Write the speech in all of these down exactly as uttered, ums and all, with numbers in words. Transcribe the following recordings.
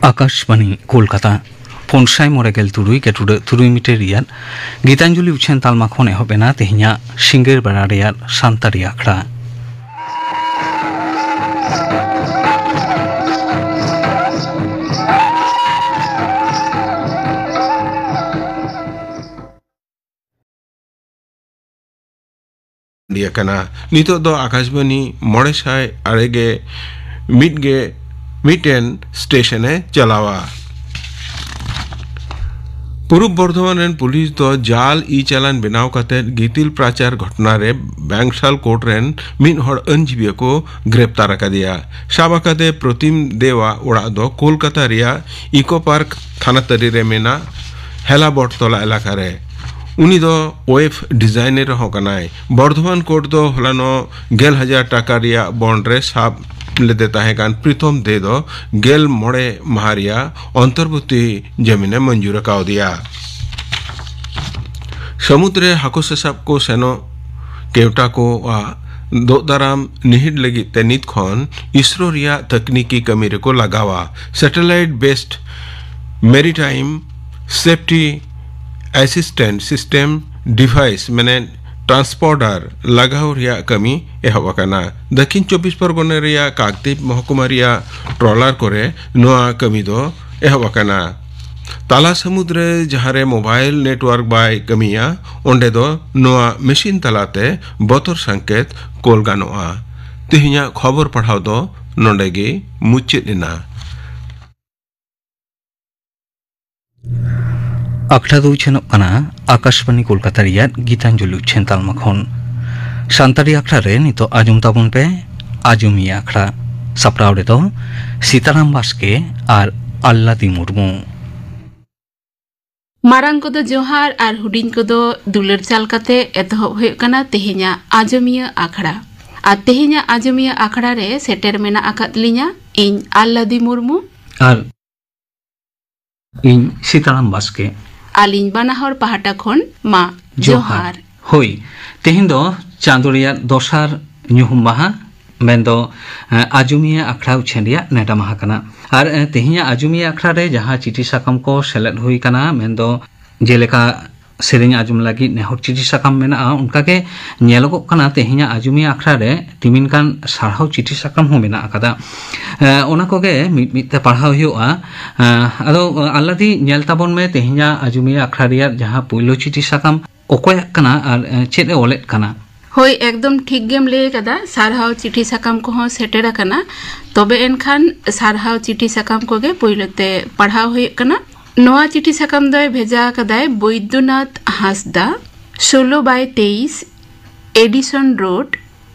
ᱟᱠᱟᱥᱵᱟᱱᱤ ᱠᱳᱞᱠᱟᱛᱟ᱾ ᱯᱩᱱ ᱥᱟᱭ ᱢᱚᱬᱮ ᱜᱮᱞ ᱛᱩᱨᱩᱭ ᱜᱮᱴᱩᱰᱟᱹᱜ ᱛᱩᱨᱩᱭ ᱢᱤᱴᱟᱨ ᱨᱮᱭᱟᱜ ᱜᱤᱛᱟᱧᱡᱚᱞᱤ ᱩᱪᱷᱟᱹᱱ ᱛᱟᱞᱢᱟ ᱠᱷᱚᱱ ᱮᱦᱚᱵ ᱮᱱᱟ ᱛᱮᱦᱮᱧᱟᱜ ᱥᱤᱸᱜᱟᱹᱲ ᱵᱮᱲᱟ ᱨᱮᱭᱟᱜ ᱥᱟᱱᱛᱟᱲᱤ ᱟᱠᱷᱲᱟ᱾ ᱟᱠᱟᱱᱟ᱾ ᱱᱤᱛᱚᱜ ᱫᱚ ᱟᱠᱟᱥᱵᱟᱱᱤ ᱢᱚᱬᱮ ᱥᱟᱭ ᱟᱨᱮ ᱜᱮ ᱢᱤᱫ ᱜᱮ ᱢᱤᱫᱴᱮᱱ ᱥᱴᱮᱥᱚᱱ ᱮ ᱪᱟᱞᱟᱣᱟ᱾ ᱯᱩᱨᱩᱵ ᱵᱚᱨᱫᱷᱚᱢᱟᱱ ᱨᱮᱱ ᱯᱩᱞᱤᱥ ᱫᱚ ᱡᱟᱞ ᱤ ᱪᱟᱞᱟᱱ ᱵᱮᱱᱟᱣ ᱠᱟᱛᱮ ᱜᱤᱛᱤᱞ ᱯᱨᱟᱪᱟᱨ ᱜᱷᱚᱴᱚᱱᱟ ᱨᱮ ᱵᱟᱝᱥᱟᱞ ᱠᱳᱨᱴ ᱨᱮᱱ ᱢᱤᱫ ᱦᱚᱲ ᱟᱹᱱᱡᱤᱵᱤᱭᱟᱹ ᱠᱚ ᱜᱨᱮᱯᱛᱟᱨ ᱟᱠᱟᱫᱮᱭᱟ᱾ ᱥᱟᱵ ᱟᱠᱟᱫᱮ ᱯᱨᱚᱛᱤᱢ ᱫᱮᱣᱟᱜ ᱚᱲᱟᱜ ᱫᱚ ᱠᱳᱞᱠᱟᱛᱟ ᱨᱮᱭᱟᱜ ᱤᱠᱳ ᱯᱟᱨᱠ ᱛᱷᱟᱱᱟ ᱛᱟᱹᱨᱤ ᱨᱮ ᱢᱮᱱᱟᱜ ᱦᱮᱞᱟᱵᱚᱴ ᱛᱚᱞᱟ ᱮᱞᱟᱠᱟ ᱨᱮ᱾ ᱩᱱᱤ ᱫᱚ ᱣᱮᱵ ᱰᱤᱡᱟᱭᱱᱟᱨ ᱦᱚᱸ ᱠᱟᱱᱟᱭ᱾ ᱵᱚᱨᱫᱷᱚᱢᱟᱱ ᱠᱳᱨᱴ ᱫᱚ ᱦᱚᱞᱟᱱᱚᱜ ᱜᱮᱞ ᱦᱟᱡᱟᱨ ᱴᱟᱠᱟ ᱨᱮᱭᱟᱜ ᱵᱚᱱᱰ ᱨᱮ ᱥᱟᱵ ᱞᱮᱫᱮ ᱛᱟᱦᱮᱸ ᱠᱟᱱ ᱯᱨᱤᱛᱚᱢ ᱫᱮ ᱫᱚ ᱜᱮᱞ ᱢᱚᱬᱮ ᱢᱟᱦᱟ ᱨᱮᱭᱟᱜ ᱚᱱᱛᱚᱨᱵᱚᱨᱛᱤ ᱡᱟᱹᱢᱤᱱᱮ ᱢᱚᱧᱡᱩᱨ ᱟᱠᱟᱣᱫᱮᱭᱟ᱾ ᱥᱟᱹᱢᱩᱫ ᱨᱮ ᱦᱟᱹᱠᱩ ᱥᱟᱥᱟᱵ ᱠᱚ ᱥᱮᱱᱚᱜ ᱠᱮᱣᱴᱟ ᱠᱚᱣᱟᱜ ᱫᱳᱜ ᱫᱟᱨᱟᱢ ᱱᱤᱦᱤᱴ ᱞᱟᱹᱜᱤᱫ ᱛᱮ ᱱᱤᱛ ᱠᱷᱚᱱ ᱤᱥᱨᱳ ᱨᱮᱭᱟᱜ ᱛᱟᱹᱠᱱᱤᱠᱤ ᱠᱟᱹᱢᱤ ᱨᱮᱠᱚ ᱞᱟᱜᱟᱣᱟ᱾ Satellite based maritime safety assistant system device ᱢᱮᱱᱮᱫ ᱴᱨᱟᱱᱥᱯᱚᱱᱰᱟᱨ ᱞᱟᱜᱟᱣ ᱨᱮᱭᱟᱜ ᱠᱟᱹᱢᱤ ᱮᱦᱚᱵ ᱟᱠᱟᱱᱟ᱾ ᱫᱟᱹᱠᱷᱤᱱ ᱪᱚᱵᱵᱤᱥ ᱯᱚᱨᱜᱚᱱᱟ ᱨᱮᱭᱟᱜ ᱠᱟᱠᱫᱤᱯ ᱢᱚᱦᱠᱩᱢᱟ ᱨᱮᱭᱟᱜ ᱴᱨᱚᱞᱟᱨ ᱠᱚᱨᱮ ᱱᱚᱣᱟ ᱠᱟᱹᱢᱤ ᱫᱚ ᱮᱦᱚᱵ ᱟᱠᱟᱱᱟ᱾ ᱛᱟᱞᱟ ᱥᱟᱹᱢᱩᱫ ᱨᱮ ᱡᱟᱦᱟᱸ ᱨᱮ ᱢᱳᱵᱟᱭᱤᱞ ᱱᱮᱴᱣᱟᱨᱠ ᱵᱟᱭ ᱠᱟᱹᱢᱤᱭᱟ, ᱚᱸᱰᱮ ᱫᱚ ᱱᱚᱣᱟ ᱢᱮᱥᱤᱱ ᱛᱟᱞᱟᱛᱮ ᱵᱚᱛᱚᱨ ᱥᱟᱝᱠᱮᱛ ᱠᱳᱞ ᱜᱟᱱᱚᱜᱼᱟ᱾ ᱛᱮᱦᱮᱧᱟᱜ ᱠᱷᱚᱵᱚᱨ ᱯᱟᱲᱦᱟᱣ ᱫᱚ ᱱᱚᱰᱮ ᱜᱮ ᱢᱩᱪᱟᱹᱫ ᱮᱱᱟ᱾ ᱟᱠᱷᱲᱟ ᱫᱚ ᱩᱪᱷᱟᱹᱱᱚᱜ ᱠᱟᱱᱟ ᱟᱠᱟᱥᱵᱟᱱᱤ ᱠᱳᱞᱠᱟᱛᱟ ᱨᱮᱭᱟᱜ ᱜᱤᱛᱟᱧᱡᱚᱞᱤ ᱩᱪᱷᱟᱹᱱ ᱛᱟᱞᱢᱟ ᱠᱷᱚᱱ᱾ ᱥᱟᱱᱛᱟᱲᱤ ᱟᱠᱷᱲᱟ ᱨᱮ ᱱᱤᱛᱚᱜ ᱟᱸᱡᱚᱢ ᱛᱟᱵᱚᱱ ᱯᱮ ᱟᱸᱡᱚᱢᱤᱭᱟᱹ ᱟᱠᱷᱲᱟ᱾ ᱥᱟᱯᱲᱟᱣ ᱨᱮᱫᱚ ᱥᱤᱛᱟᱨᱟᱢ ᱵᱟᱥᱠᱮ ᱟᱨ ᱟᱞᱞᱟᱫᱤ ᱢᱩᱨᱢᱩ᱾ ᱢᱟᱨᱟᱝ ᱠᱚᱫᱚ ᱡᱚᱦᱟᱨ ᱟᱨ ᱦᱩᱰᱤᱧ ᱠᱚᱫᱚ ᱫᱩᱞᱟᱹᱲ ᱪᱟᱞ ᱠᱟᱛᱮ ᱮᱛᱚᱦᱚᱵ ᱦᱩᱭᱩᱜ ᱠᱟᱱᱟ ᱛᱮᱦᱮᱧᱟᱜ ᱟᱸᱡᱚᱢᱤᱭᱟᱹ ᱟᱠᱷᱲᱟ᱾ ᱟᱨ ᱛᱮᱦᱮᱧᱟᱜ ᱟᱸᱡᱚᱢᱤᱭᱟᱹ ᱟᱠᱷᱲᱟ ᱨᱮ ᱥᱮᱴᱮᱨ ᱢᱮᱱᱟᱜ ᱟᱠᱟᱫ ᱞᱤᱧᱟ ᱤᱧ ᱟᱞᱞᱟᱫᱤ ᱢᱩᱨᱢᱩ᱾ ᱟᱨ ᱤᱧ ᱥᱤᱛᱟᱨᱟᱢ ᱵᱟᱥᱠᱮ᱾ ᱟᱹᱞᱤᱧ ᱵᱟᱱᱟ ᱦᱚᱲ ᱯᱟᱦᱴᱟ ᱠᱷᱚᱱ ᱢᱟ ᱡᱚᱦᱟᱨ᱾ ᱦᱳᱭ, ᱛᱮᱦᱮᱧ ᱫᱚ ᱪᱟᱸᱫᱚ ᱨᱮᱭᱟᱜ ᱫᱚᱥᱟᱨ ᱧᱩᱦᱩᱢ ᱢᱟᱦᱟ, ᱢᱮᱱᱫᱚ, ᱮ, ᱟᱡᱚᱢᱤᱭᱟᱹ ᱟᱠᱷᱲᱟ ᱩᱪᱷᱟᱹᱱ ᱨᱮᱭᱟᱜ ᱱᱮᱰᱟ ᱢᱟᱦᱟ ᱠᱟᱱᱟ᱾ ᱟᱨ, ᱮ, ᱛᱮᱦᱮᱧᱟᱜ ᱟᱡᱚᱢᱤᱭᱟᱹ ᱟᱠᱷᱲᱟ ᱨᱮ ᱡᱟᱦᱟᱸ ᱪᱤᱴᱷᱤ ᱥᱟᱠᱟᱢ ᱠᱚ ᱥᱮᱞᱮᱫ ᱦᱩᱭ ᱠᱟᱱᱟ, ᱢᱮᱱᱫᱚ ᱡᱮᱞᱮᱠᱟ ᱥᱮᱨᱮᱧ ᱟᱸᱡᱚᱢ ᱞᱟᱹᱜᱤᱫ ᱱᱮᱦᱚᱨ ᱪᱤᱴᱷᱤ ᱥᱟᱠᱟᱢ ᱢᱮᱱᱟᱜᱼᱟ, ᱚᱱᱠᱟᱜᱮ ᱧᱮᱞᱚᱜᱚᱜ ᱠᱟᱱᱟ ᱛᱮᱦᱮᱧᱟᱜ ᱟᱡᱚᱢᱤᱭᱟᱹ ᱟᱠᱷᱲᱟ ᱨᱮ ᱛᱤᱢᱤᱱ ᱜᱟᱱ ᱥᱟᱨᱦᱟᱣ ᱪᱤᱴᱷᱤ ᱥᱟᱠᱟᱢ ᱦᱚᱸ ᱢᱮᱱᱟᱜ ᱟᱠᱟᱫᱟ᱾ ᱮ, ᱚᱱᱟ ᱠᱚᱜᱮ ᱢᱤᱫ ᱢᱤᱫ ᱛᱮ ᱯᱟᱲᱦᱟᱣ ᱦᱩᱭᱩᱜᱼᱟ᱾ ᱮ, ᱟᱫᱚ, ᱟᱞᱞᱟᱫᱤ, ᱧᱮᱞ ᱛᱟᱵᱚᱱ ᱢᱮ ᱛᱮᱦᱮᱧᱟᱜ ᱟᱡᱚᱢᱤᱭᱟᱹ ᱟᱠᱷᱲᱟ ᱨᱮᱭᱟᱜ ᱡᱟᱦᱟᱸ ᱯᱩᱭᱞᱩ ᱪᱤᱴᱷᱤ ᱥᱟᱠᱟᱢ ᱚᱠᱚᱭᱟᱜ ᱠᱟᱱᱟ ᱟᱨ, ᱮ, ᱪᱮᱫ ᱮ ᱚᱞᱮᱫ ᱠᱟᱱᱟ? ᱦᱳᱭ, ᱮᱠᱫᱚᱢ ᱴᱷᱤᱠ ᱜᱮᱢ ᱞᱟᱹᱭ ᱟᱠᱟᱫᱟ᱾ ᱥᱟᱨᱦᱟᱣ ᱪᱤᱴᱷᱤ ᱥᱟᱠᱟᱢ ᱠᱚᱦᱚᱸ ᱥᱮᱴᱮᱨ ᱟᱠᱟᱱᱟ᱾ ᱛᱚᱵᱮ ᱮᱱᱠᱷᱟᱱ ᱥᱟᱨᱦᱟᱣ ᱪᱤᱴᱷᱤ ᱥᱟᱠᱟᱢ ᱠᱚᱜᱮ ᱯᱳᱭᱞᱳ ᱛᱮ ᱯᱟᱲᱦᱟᱣ ᱦᱩᱭᱩᱜ ᱠᱟᱱᱟ᱾ ᱱᱚᱣᱟ ᱪᱤᱴᱷᱤ ᱥᱟᱠᱟᱢ ᱫᱚᱭ ᱵᱷᱮᱡᱟ ᱟᱠᱟᱫᱟᱭ ᱵᱳᱭᱫᱚᱱᱟᱛᱷ ᱦᱟᱸᱥᱫᱟ, ᱥᱳᱞᱳ ᱵᱟᱭ ᱛᱮᱭᱤᱥ, ᱮᱰᱤᱥᱚᱱ ᱨᱳᱰ,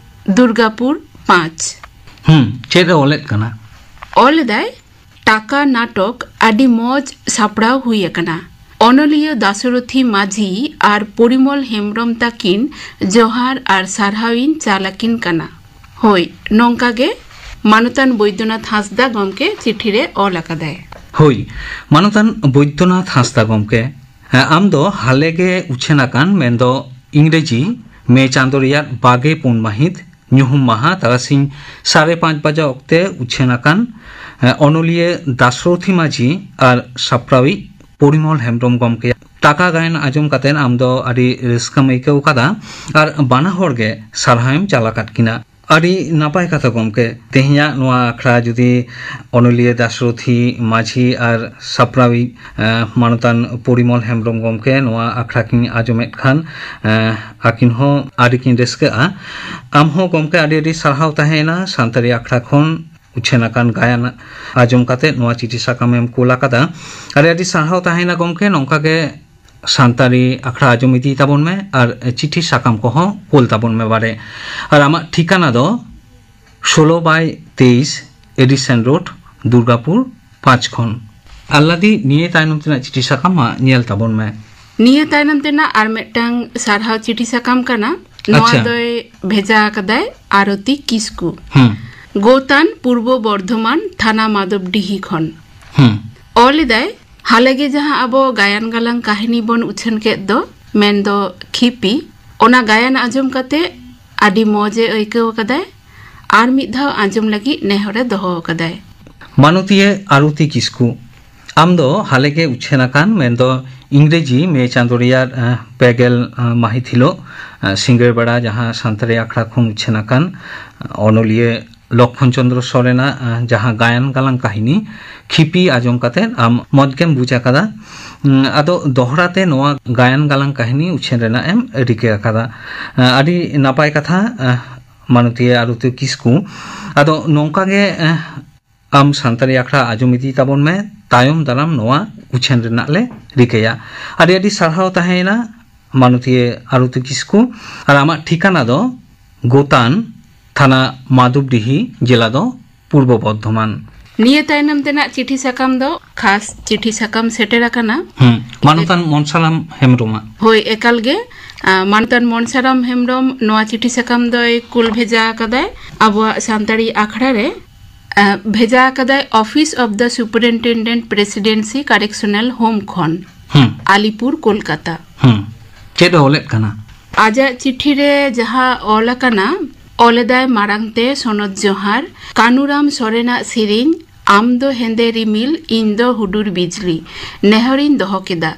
ᱫᱩᱨᱜᱟᱯᱩᱨ ᱯᱟᱸᱪ᱾ ᱦᱩᱸ, ᱪᱮᱫ ᱮ ᱚᱞᱮᱫ ᱠᱟᱱᱟ? ᱚᱞ ᱮᱫᱟᱭ, ᱴᱟᱠᱟ ᱱᱟᱴᱚᱠ ᱟᱹᱰᱤ ᱢᱚᱡᱽ ᱥᱟᱯᱲᱟᱣ ᱦᱩᱭ ᱟᱠᱟᱱᱟ᱾ ᱚᱱᱚᱞᱤᱭᱟᱹ ᱫᱟᱥᱚᱨᱚᱛᱷᱤ ᱢᱟᱹᱡᱷᱤ ᱟᱨ ᱯᱚᱨᱤᱢᱚᱞ ᱦᱮᱢᱵᱽᱨᱚᱢ ᱛᱟᱹᱠᱤᱱ ᱡᱚᱦᱟᱨ ᱟᱨ ᱥᱟᱨᱦᱟᱣᱤᱧ ᱪᱟᱞ ᱟᱹᱠᱤᱱ ᱠᱟᱱᱟ᱾ ᱦᱳᱭ, ᱱᱚᱝᱠᱟ ᱜᱮ ᱢᱟᱱᱚᱛᱟᱱ ᱵᱳᱭᱫᱚᱱᱟᱛᱷ ᱦᱟᱸᱥᱫᱟ ᱜᱚᱢᱠᱮ ᱪᱤᱴᱷᱤ ᱨᱮ ᱚᱞ ᱟᱠᱟᱫᱟᱭ᱾ ᱦᱳᱭ, ᱢᱟᱱᱚᱛᱟᱱ ᱵᱳᱭᱫᱚᱱᱟᱛᱷ ᱦᱟᱸᱥᱫᱟ ᱜᱚᱢᱠᱮ, ᱦᱮᱸ, ᱟᱢ ᱫᱚ ᱦᱟᱞᱮ ᱜᱮ ᱩᱪᱷᱟᱹᱱ ᱟᱠᱟᱱ, ᱢᱮᱱᱫᱚ ᱤᱝᱨᱮᱡᱤ ᱢᱮ ᱪᱟᱸᱫᱚ ᱨᱮᱭᱟᱜ ᱵᱟᱜᱮ ᱯᱩᱱ ᱢᱟᱹᱦᱤᱛ ᱧᱩᱦᱩᱢ ᱢᱟᱦᱟ ᱛᱟᱨᱟᱥᱤᱧ ᱥᱟᱲᱮ ᱯᱟᱸᱪ ᱵᱟᱡᱟ ᱚᱠᱛᱮ ᱩᱪᱷᱟᱹᱱ ᱟᱠᱟᱱ, ᱮ, ᱚᱱᱚᱞᱤᱭᱟᱹ ᱫᱟᱥᱨᱚᱛᱷᱤ ᱢᱟᱹᱡᱷᱤ ᱟᱨ ᱥᱟᱯᱲᱟᱣᱤᱡ ᱯᱚᱨᱤᱢᱚᱞ ᱦᱮᱢᱵᱽᱨᱚᱢ ᱜᱚᱢᱠᱮᱭᱟᱜ ᱴᱟᱠᱟ ᱜᱟᱭᱟᱱ ᱟᱸᱡᱚᱢ ᱠᱟᱛᱮ ᱟᱢ ᱫᱚ ᱟᱹᱰᱤ ᱨᱟᱹᱥᱠᱟᱹᱢ ᱟᱹᱭᱠᱟᱹᱣ ᱠᱟᱫᱟ ᱟᱨ ᱵᱟᱱᱟ ᱦᱚᱲ ᱜᱮ ᱥᱟᱨᱦᱟᱣᱮᱢ ᱪᱟᱞ ᱟᱠᱟᱫ ᱠᱤᱱᱟ᱾ ᱟᱹᱰᱤ ᱱᱟᱯᱟᱭ ᱠᱟᱛᱷᱟ ᱜᱚᱢᱠᱮ, ᱛᱮᱦᱮᱧᱟᱜ ᱱᱚᱣᱟ ᱟᱠᱷᱲᱟ ᱡᱩᱫᱤ ᱚᱱᱚᱞᱤᱭᱟᱹ ᱫᱟᱥᱨᱚᱛᱷᱤ ᱢᱟᱹᱡᱷᱤ ᱟᱨ ᱥᱟᱯᱲᱟᱣᱤᱡ, ᱮ, ᱢᱟᱱᱚᱛᱟᱱ ᱯᱚᱨᱤᱢᱚᱞ ᱦᱮᱢᱵᱽᱨᱚᱢ ᱜᱚᱢᱠᱮ ᱱᱚᱣᱟ ᱟᱠᱷᱲᱟ ᱠᱤᱱ ᱟᱸᱡᱚᱢᱮᱫ ᱠᱷᱟᱱ, ᱮ, ᱟᱹᱠᱤᱱ ᱦᱚᱸ ᱟᱹᱰᱤ ᱠᱤᱱ ᱨᱟᱹᱥᱠᱟᱹᱜᱼᱟ᱾ ᱟᱢ ᱦᱚᱸ ᱜᱚᱢᱠᱮ ᱟᱹᱰᱤ ᱟᱹᱰᱤ ᱥᱟᱨᱦᱟᱣ ᱛᱟᱦᱮᱸᱭᱮᱱᱟ ᱥᱟᱱᱛᱟᱲᱤ ᱟᱠᱷᱲᱟ ᱠᱷᱚᱱ ᱩᱪᱷᱟᱹᱱ ᱟᱠᱟᱱ ᱜᱟᱭᱟᱱ ᱟᱸᱡᱚᱢ ᱠᱟᱛᱮ ᱱᱚᱣᱟ ᱪᱤᱴᱷᱤ ᱥᱟᱠᱟᱢ ᱮᱢ ᱠᱩᱞ ᱟᱠᱟᱫᱟ᱾ ᱟᱹᱰᱤ ᱟᱹᱰᱤ ᱥᱟᱨᱦᱟᱣ ᱛᱟᱦᱮᱸᱭᱮᱱᱟ ᱜᱚᱢᱠᱮ, ᱱᱚᱝᱠᱟ ᱜᱮ ᱥᱟᱱᱛᱟᱲᱤ ᱟᱠᱷᱲᱟ ᱟᱸᱡᱚᱢ ᱤᱫᱤ ᱛᱟᱵᱚᱱ ᱢᱮ ᱟᱨ ᱪᱤᱴᱷᱤ ᱥᱟᱠᱟᱢ ᱠᱚᱦᱚᱸ ᱠᱩᱞ ᱛᱟᱵᱚᱱ ᱢᱮ ᱵᱟᱨᱮ᱾ ᱟᱨ ᱟᱢᱟᱜ ᱴᱷᱤᱠᱟᱱᱟ ᱫᱚ ᱥᱳᱞᱳ ᱵᱟᱭ ᱛᱮᱭᱤᱥ, ᱮᱰᱤᱥᱚᱱ ᱨᱳᱰ, ᱫᱩᱨᱜᱟᱯᱩᱨ ᱯᱟᱸᱪ ᱠᱷᱚᱱ᱾ ᱟᱞᱞᱟᱫᱤ, ᱱᱤᱭᱟᱹ ᱛᱟᱭᱱᱚᱢ ᱛᱮᱱᱟᱜ ᱪᱤᱴᱷᱤ ᱥᱟᱠᱟᱢ ᱢᱟ ᱧᱮᱞ ᱛᱟᱵᱚᱱ ᱢᱮ᱾ ᱱᱤᱭᱟᱹ ᱛᱟᱭᱱᱚᱢ ᱛᱮᱱᱟᱜ ᱟᱨ ᱢᱤᱫᱴᱟᱝ ᱥᱟᱨᱦᱟᱣ ᱪᱤᱴᱷᱤ ᱥᱟᱠᱟᱢ ᱠᱟᱱᱟ᱾ ᱱᱚᱣᱟ ᱟᱪᱪᱷᱟ᱾ ᱫᱚᱭ ᱵᱷᱮᱡᱟ ᱟᱠᱟᱫᱟᱭ ᱟᱨᱚᱛᱤ ᱠᱤᱥᱠᱩ᱾ ᱦᱩᱸ᱾ ᱜᱳᱛᱟᱱ, ᱯᱩᱨᱵᱚ ᱵᱚᱨᱫᱷᱚᱢᱟᱱ, ᱛᱷᱟᱱᱟ ᱢᱟᱫᱚᱵᱰᱤᱦᱤ ᱠᱷᱚᱱ᱾ ᱦᱩᱸ᱾ ᱚᱞ ᱮᱫᱟᱭ, ᱦᱟᱞᱮᱜᱮ ᱡᱟᱦᱟᱸ ᱟᱵᱚ ᱜᱟᱭᱟᱱ ᱜᱟᱞᱟᱝ ᱠᱟᱹᱦᱱᱤ ᱵᱚᱱ ᱩᱪᱷᱟᱹᱱ ᱠᱮᱫ ᱫᱚ, ᱢᱮᱱᱫᱚ ᱠᱷᱤᱯᱤ, ᱚᱱᱟ ᱜᱟᱭᱟᱱ ᱟᱸᱡᱚᱢ ᱠᱟᱛᱮ ᱟᱹᱰᱤ ᱢᱚᱡᱽ ᱮ ᱟᱹᱭᱠᱟᱹᱣ ᱟᱠᱟᱫᱟᱭ᱾ ᱟᱨ ᱢᱤᱫ ᱫᱷᱟᱣ ᱟᱸᱡᱚᱢ ᱞᱟᱹᱜᱤᱫ ᱱᱮᱦᱚᱨ ᱮ ᱫᱚᱦᱚ ᱟᱠᱟᱫᱟᱭ᱾ ᱢᱟᱱᱚᱛᱤᱭᱟᱹ ᱟᱨᱚᱛᱤ ᱠᱤᱥᱠᱩ, ᱟᱢ ᱫᱚ ᱦᱟᱞᱮ ᱜᱮ ᱩᱪᱷᱟᱹᱱ ᱟᱠᱟᱱ, ᱢᱮᱱᱫᱚ ᱤᱝᱨᱮᱡᱤ ᱢᱮ ᱪᱟᱸᱫᱳ ᱨᱮᱭᱟᱜ, ᱟᱸ, ᱯᱮ ᱜᱮᱞ, ᱟᱸ, ᱢᱟᱹᱦᱤᱛ ᱦᱤᱞᱳᱜ, ᱟᱸ, ᱥᱤᱸᱜᱟᱹᱲ ᱵᱮᱲᱟ ᱡᱟᱦᱟᱸ ᱥᱟᱱᱛᱟᱲᱤ ᱟᱠᱷᱲᱟ ᱠᱷᱚᱱ ᱩᱪᱷᱟᱹᱱ ᱟᱠᱟᱱ, ᱟᱸ, ᱚᱱᱚᱞᱤᱭᱟᱹ ᱞᱚᱠᱠᱷᱚᱱ ᱪᱚᱸᱫᱽᱨᱚ ᱥᱚᱨᱮᱱᱟᱜ, ᱟᱸ, ᱡᱟᱦᱟᱸ ᱜᱟᱭᱟᱱ ᱜᱟᱞᱟᱝ ᱠᱟᱹᱦᱱᱤ ᱠᱷᱤᱯᱤ ᱟᱸᱡᱚᱢ ᱠᱟᱛᱮᱫ ᱟᱢ ᱢᱚᱡᱽ ᱜᱮᱢ ᱵᱩᱡᱽ ᱟᱠᱟᱫᱟ᱾ ᱩᱸ, ᱟᱫᱚ ᱫᱚᱦᱲᱟ ᱛᱮ ᱱᱚᱣᱟ ᱜᱟᱭᱟᱱ ᱜᱟᱞᱟᱝ ᱠᱟᱹᱦᱱᱤ ᱩᱪᱷᱟᱹᱱ ᱨᱮᱱᱟᱜ ᱮᱢ ᱨᱤᱠᱟᱹ ᱟᱠᱟᱫᱟ᱾ ᱟᱸ, ᱟᱹᱰᱤ ᱱᱟᱯᱟᱭ ᱠᱟᱛᱷᱟ, ᱟᱸ, ᱢᱟᱱᱚᱛᱤᱭᱟᱹ ᱟᱨᱚᱛᱤ ᱠᱤᱥᱠᱩ᱾ ᱟᱫᱚ ᱱᱚᱝᱠᱟ ᱜᱮ, ᱟᱸ, ᱟᱢ ᱥᱟᱱᱛᱟᱲᱤ ᱟᱠᱷᱲᱟ ᱟᱸᱡᱚᱢ ᱤᱫᱤ ᱛᱟᱵᱚᱱ ᱢᱮ᱾ ᱛᱟᱭᱚᱢ ᱫᱟᱨᱟᱢ ᱱᱚᱣᱟ ᱩᱪᱷᱟᱹᱱ ᱨᱮᱱᱟᱜ ᱞᱮ ᱨᱤᱠᱟᱹᱭᱟ᱾ ᱟᱹᱰᱤ ᱟᱹᱰᱤ ᱥᱟᱨᱦᱟᱣ ᱛᱟᱦᱮᱸᱭᱮᱱᱟ ᱢᱟᱱᱚᱛᱤᱭᱟᱹ ᱟᱨᱚᱛᱤ ᱠᱤᱥᱠᱩ᱾ ᱟᱨ ᱟᱢᱟᱜ ᱴᱷᱤᱠᱟᱱᱟ ᱫᱚ ᱜᱳᱛᱟᱱ, ᱛᱷᱟᱱᱟ ᱢᱟᱫᱩᱵᱰᱤᱦᱤ, ᱡᱮᱞᱟ ᱫᱚ ᱯᱩᱨᱵᱚ ᱵᱚᱨᱫᱷᱚᱢᱟᱱ᱾ ᱱᱤᱭᱟᱹ ᱛᱟᱭᱱᱚᱢ ᱛᱮᱱᱟᱜ ᱪᱤᱴᱷᱤ ᱥᱟᱠᱟᱢ ᱫᱚ ᱠᱷᱟᱥ ᱪᱤᱴᱷᱤ ᱥᱟᱠᱟᱢ ᱥᱮᱴᱮᱨ ᱟᱠᱟᱱᱟ᱾ ᱦᱩᱸ, ᱢᱟᱱᱚᱛᱟᱱ ᱢᱚᱱᱥᱟᱨᱟᱢ ᱦᱮᱢᱵᱨᱚᱢᱟᱜ᱾ ᱦᱳᱭ, ᱮᱠᱟᱞ ᱜᱮ᱾ ᱟᱸ, ᱢᱟᱱᱚᱛᱟᱱ ᱢᱚᱱᱥᱟᱨᱟᱢ ᱦᱮᱢᱵᱨᱚᱢ ᱱᱚᱣᱟ ᱪᱤᱴᱷᱤ ᱥᱟᱠᱟᱢ ᱫᱚᱭ ᱠᱩᱞ ᱵᱷᱮᱡᱟ ᱟᱠᱟᱫᱟᱭ ᱟᱵᱚᱣᱟᱜ ᱥᱟᱱᱛᱟᱲᱤ ᱟᱠᱷᱲᱟ ᱨᱮ᱾ ᱟᱸ, ᱵᱷᱮᱡᱟ ᱟᱠᱟᱫᱟᱭ Office of the Superintendent Presidency Correctional Home ᱠᱷᱚᱱ, ᱦᱩᱸ᱾ ᱟᱞᱤᱯᱩᱨ, ᱠᱳᱞᱠᱟᱛᱟ᱾ ᱦᱩᱸ᱾ ᱪᱮᱫ ᱮ ᱚᱞᱮᱫ ᱠᱟᱱᱟ? ᱟᱡᱟᱜ ᱪᱤᱴᱷᱤ ᱨᱮ ᱡᱟᱦᱟᱸ ᱚᱞ ᱟᱠᱟᱱᱟ, ᱚᱞᱮᱫᱟᱭ ᱢᱟᱲᱟᱝ ᱛᱮ ᱥᱚᱱᱚᱛ ᱡᱚᱦᱟᱨ, ᱠᱟᱹᱱᱩᱨᱟᱢ ᱥᱚᱨᱮᱱᱟᱜ ᱥᱮᱨᱮᱧ ᱟᱢ ᱫᱚ ᱦᱮᱸᱫᱮ ᱨᱤᱢᱤᱞ, ᱤᱧ ᱫᱚ ᱦᱩᱰᱩᱨ ᱵᱤᱡᱽᱞᱤ ᱱᱮᱦᱚᱨᱤᱧ ᱫᱚᱦᱚ ᱠᱮᱫᱟ᱾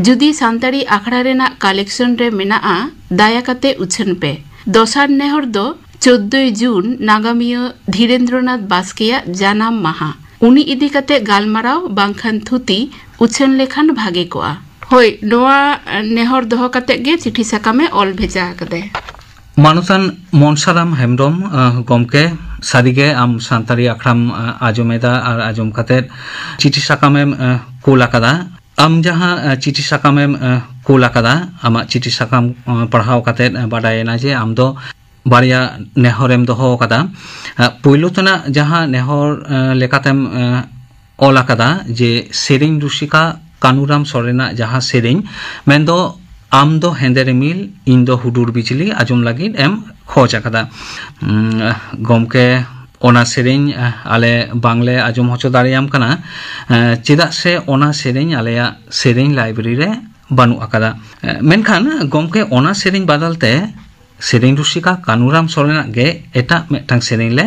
ᱡᱩᱫᱤ ᱥᱟᱱᱛᱟᱲᱤ ᱟᱠᱷᱲᱟ ᱨᱮᱱᱟᱜ ᱠᱟᱞᱮᱠᱥᱚᱱ ᱨᱮ ᱢᱮᱱᱟᱜᱼᱟ, ᱫᱟᱭᱟ ᱠᱟᱛᱮ ᱩᱪᱷᱟᱹᱱ ᱯᱮ᱾ ᱫᱚᱥᱟᱨ ᱱᱮᱦᱚᱨ ᱫᱚ ᱪᱳᱫᱫᱳᱭ ᱡᱩᱱ, ᱱᱟᱜᱟᱢᱤᱭᱟᱹ ᱫᱷᱤᱨᱮᱱᱫᱨᱚᱱᱟᱛᱷ ᱵᱟᱥᱠᱮᱭᱟᱜ ᱡᱟᱱᱟᱢ ᱢᱟᱦᱟ᱾ ᱩᱱᱤ ᱤᱫᱤ ᱠᱟᱛᱮ ᱜᱟᱞᱢᱟᱨᱟᱣ ᱵᱟᱝᱠᱷᱟᱱ ᱛᱷᱩᱛᱤ ᱩᱪᱷᱟᱹᱱ ᱞᱮᱠᱷᱟᱱ ᱵᱷᱟᱜᱮ ᱠᱚᱜᱼᱟ᱾ ᱦᱳᱭ, ᱱᱚᱣᱟ ᱱᱮᱦᱚᱨ ᱫᱚᱦᱚ ᱠᱟᱛᱮ ᱜᱮ ᱪᱤᱴᱷᱤ ᱥᱟᱠᱟᱢᱮ ᱚᱞ ᱵᱷᱮᱡᱟ ᱟᱠᱟᱫᱟᱭ᱾ ᱢᱟᱱᱚᱛᱟᱱ ᱢᱚᱱᱥᱟᱨᱟᱢ ᱦᱮᱢᱵᱨᱚᱢ, ᱟᱸ, ᱜᱚᱢᱠᱮ, ᱥᱟᱹᱨᱤᱜᱮ ᱟᱢ ᱥᱟᱱᱛᱟᱲᱤ ᱟᱠᱷᱲᱟᱢ, ᱟᱸ, ᱟᱸᱡᱚᱢᱮᱫᱟ ᱟᱨ ᱟᱸᱡᱚᱢ ᱠᱟᱛᱮ ᱪᱤᱴᱷᱤ ᱥᱟᱠᱟᱢᱮᱢ, ᱟᱸ, ᱠᱳᱞ ᱟᱠᱟᱫᱟ᱾ ᱟᱢ ᱡᱟᱦᱟᱸ, ᱟᱸ, ᱪᱤᱴᱷᱤ ᱥᱟᱠᱟᱢᱮᱢ, ᱟᱸ, ᱠᱳᱞ ᱟᱠᱟᱫᱟ, ᱟᱢᱟᱜ ᱪᱤᱴᱷᱤ ᱥᱟᱠᱟᱢ, ᱟᱸ, ᱯᱟᱲᱦᱟᱣ ᱠᱟᱛᱮ, ᱟᱸ, ᱵᱟᱰᱟᱭᱮᱱᱟ ᱡᱮ ᱟᱢ ᱫᱚ ᱵᱟᱨᱭᱟ ᱱᱮᱦᱚᱨᱮᱢ ᱫᱚᱦᱚ ᱟᱠᱟᱫᱟ᱾ ᱟᱸ, ᱯᱳᱭᱞᱳ ᱛᱮᱱᱟᱜ ᱡᱟᱦᱟᱸ ᱱᱮᱦᱚᱨ, ᱟᱸ, ᱞᱮᱠᱟᱛᱮᱢ, ᱟᱸ, ᱚᱞ ᱟᱠᱟᱫᱟ ᱡᱮ ᱥᱮᱨᱮᱧ ᱨᱩᱥᱤᱠᱟ ᱠᱟᱹᱱᱩᱨᱟᱢ ᱥᱚᱨᱮᱱᱟᱜ ᱡᱟᱦᱟᱸ ᱥᱮᱨᱮᱧ, ᱢᱮᱱᱫᱚ ᱟᱢ ᱫᱚ ᱦᱮᱸᱫᱮ ᱨᱤᱢᱤᱞ, ᱤᱧ ᱫᱚ ᱦᱩᱰᱩᱨ ᱵᱤᱡᱽᱞᱤ ᱟᱸᱡᱚᱢ ᱞᱟᱹᱜᱤᱫ ᱮᱢ ᱠᱷᱚᱡᱽ ᱟᱠᱟᱫᱟ᱾ ᱩᱸ, ᱜᱚᱢᱠᱮ, ᱚᱱᱟ ᱥᱮᱨᱮᱧ, ᱟᱸ, ᱟᱞᱮ ᱵᱟᱝᱞᱮ ᱟᱸᱡᱚᱢ ᱦᱚᱪᱚ ᱫᱟᱲᱮᱭᱟᱢ ᱠᱟᱱᱟ, ᱟᱸ, ᱪᱮᱫᱟᱜ ᱥᱮ ᱚᱱᱟ ᱥᱮᱨᱮᱧ ᱟᱞᱮᱭᱟᱜ ᱥᱮᱨᱮᱧ ᱞᱟᱭᱵᱨᱮᱨᱤ ᱨᱮ ᱵᱟᱹᱱᱩᱜ ᱟᱠᱟᱫᱟ᱾ ᱮ, ᱢᱮᱱᱠᱷᱟᱱ ᱜᱚᱢᱠᱮ, ᱚᱱᱟ ᱥᱮᱨᱮᱧ ᱵᱟᱫᱟᱞ ᱛᱮ ᱥᱮᱨᱮᱧ ᱨᱩᱥᱤᱠᱟ ᱠᱟᱱᱩᱨᱟᱢ ᱥᱚᱨᱮᱱᱟᱜ ᱜᱮ ᱮᱴᱟᱜ ᱢᱤᱫᱴᱟᱝ ᱥᱮᱨᱮᱧ ᱞᱮ